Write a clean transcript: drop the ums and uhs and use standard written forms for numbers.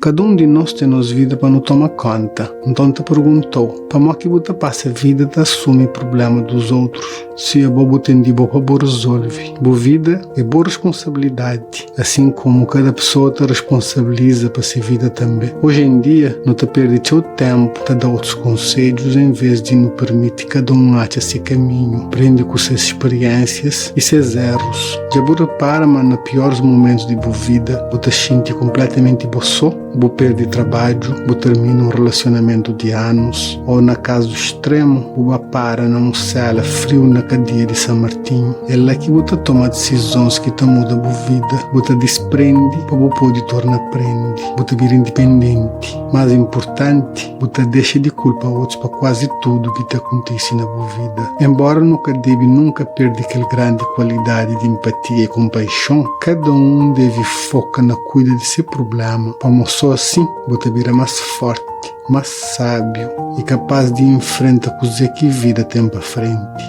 Kada un di nos ten nos vida pa nu toma konta. Nton N ta pergunta-u, pamó ki bu ta pasa vida ta asumi prublema dos otrus, si abo bu ten di bo pa bu rezolve? Bu vida é bu responsabilidadi, asin komu kada pesoa ta responsabiliza pa se vida tanbe. Oji en dia, nu ta perde txeu tenpu ta da otus konsedjus en ves di nu permiti kada un atxa se kaminhu, prende ku ses speriensias i ses errus. Dja bu repara ma na pioris mumentus di bu vida bu ta xinti konpletamenti bo so? Bu perde trabadju, bu termina un relasionamentu di anus, ô na kazu stremu, bu ba para na un sela friu na kadia di San Martinhu. É la ki bu ta toma disizons ki ta muda bu vida, bu ta disprende pa bu pode torna prende, bu ta bira indipendenti. Más inpurtanti, Bu ta dexa di kulpa otus pa kuazi tudu ki ta kontise na bu vida. Enbóra nu ka debe nunka perde kel grandi kualidadi di inpatia i konpaixon, kada un debe foka na kuida di se prubléma, pamodi sô asin bu ta bira más fórti, más sábiu i kapás di infrenta kuzê ki vida ten pa frenti.